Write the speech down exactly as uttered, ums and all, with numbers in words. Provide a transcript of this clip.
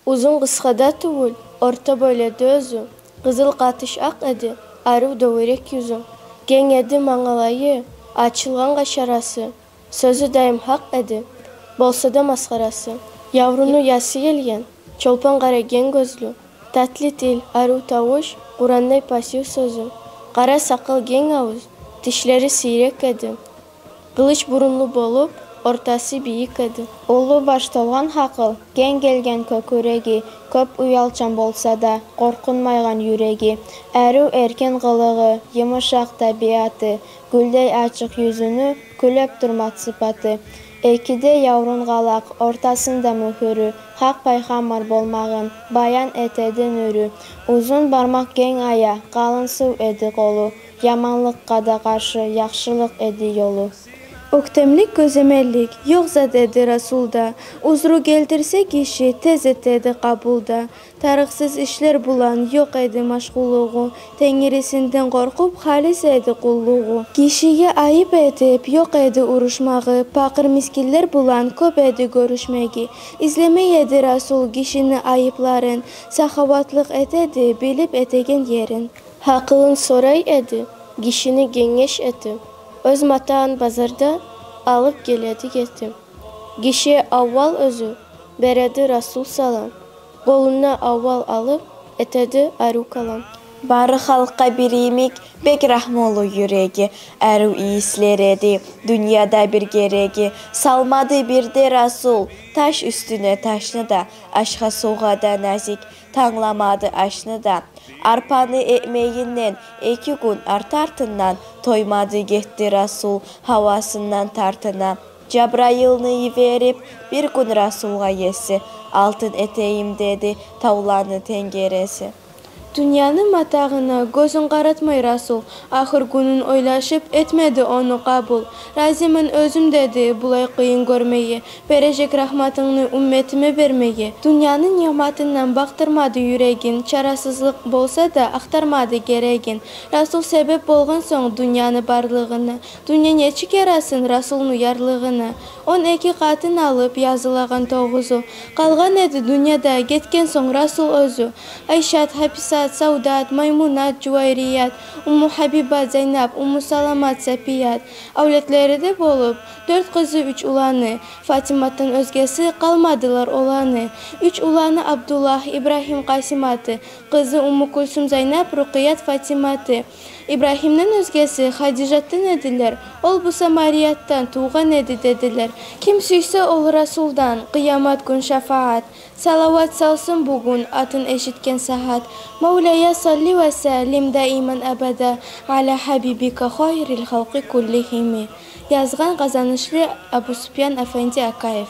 Узун-къысгъа да тюгюл, орта бойлу эди оьзю, къызыл къатыш акъ эди, арив дёгерек юзю. Генг эди мангалайы, ачылгъангъа чарасы, сёзю дайым гьакъ эди, болса да масхарасы. Явруну ясы гелген, чолпан къара генг гёзлю, татли тил, арив тавуш, Къурандай пасив сёзю. Къара сакъал, генг авуз, тишлери сийрек эди. Къылыч бурунлу болуп, ортасы бийик эди. Уллу баш, толгъан гьакъыл, генг гелген кёкюреги, кёп уялчан болса да, къоркъунмайгъан юреги. Арив, эркин къылыгъы, йымышакъ табиаты, гюлдей ачыкъ юзюню кюлеп турмакъ сыпаты. Эки де яврунгъалакъ, ортасында мюгюрю, гьакъ пайхаммар болмагъын баян этеди нюрю. Узун бармакъ, генг ая, къалын сыв эди къолу, яманлыкъгъа да къаршы яхшылыкъ эди ёлу. Оьктемлик, гёземеллик ёкъ зат эди Расулда, узру гелтирсе гиши, тез этеди къабул да. Тарыкъсыз ишлер булан ёкъ эди машгъуллугъу, Тенгирисинден къоркъуп, халис эди къуллугъу. Гишиге айып этип ёкъ эди урушмагъы, пакъыр-мискинлер булан кёп эди гёрюшмеги. Излемей эди Расул гишини айыпларын, сахаватлыкъ этеди билип этеген ерин. Гьакъылын сорай эди, гишини генгеш этип, оьз матагьын базарда алып геледи гетип. Гиши аввал оьзю береди Расул салам, къолуна аввал алып, этеди арив калам. Бары халкъгъа бир йимик, бек рагьмулу юреги, арив ийислер эди дюньяда бир гереги. Салмады бир де Расул таш уьстюне ташны да, ашгъа-сувгъа да назик, тангламады ашны да. Арпаны экмегинден эки гюн арт-артындан тоймады, гетди Расул гьавасындан тартына. Жабрайылны йиберип бир гюн Расулгъа еси, алтын этейим деди тавланы тенкереси. Дюньяны матагъына гёзюн къаратмай Расул, ахыр гюнюн ойлашып, этмеди ону къабул. Разимен оьзюм деди булай къыйын гёрмеге, бережек рагьматынгны умметиме бермеге. Дюньяны ниъматындан бакъдырмады юрегин, чарасызлыкъ болса да, ахтармады герегин. Расул себеп болгъан сонг дюньяны барлыгъына, дюнья нечик ярассын Расулну ярлыгъына. Он эки къатын алып, язылагъан тогъузу, къалгъан эди дюньяда гетген сонг Расул оьзю. Айшат, Гьаписат, Савдат, Маймунат, Жувайрият, Умму Гьабибат, Зайнап, Умму Саламат, Сапият. Авлетлери де болуп, дёрт къызы, уьч уланы, Фатиматдан оьзгеси къалмадылар оланы. Уьч уланы: Абдуллагь, Ибрагьим, Къасиматы, къызы Умму Кюлсюм, Зайнап, Рукъият, Фатиматы. Ибрагьимден оьзгеси Хадижатдан эдилер, ол буса Мариятдан тувгъан эди дедилер. Ким сюйсе ол Расулдан къыямат гюн шафагьат, салават салсын бугюн атын эшитген сагьат. Мавлая салли ва саллим даиман абада аля гьабибика хайрил халкъи куллигьими. Язгъан къазанышлы Абусупиян-эфенди Акаев.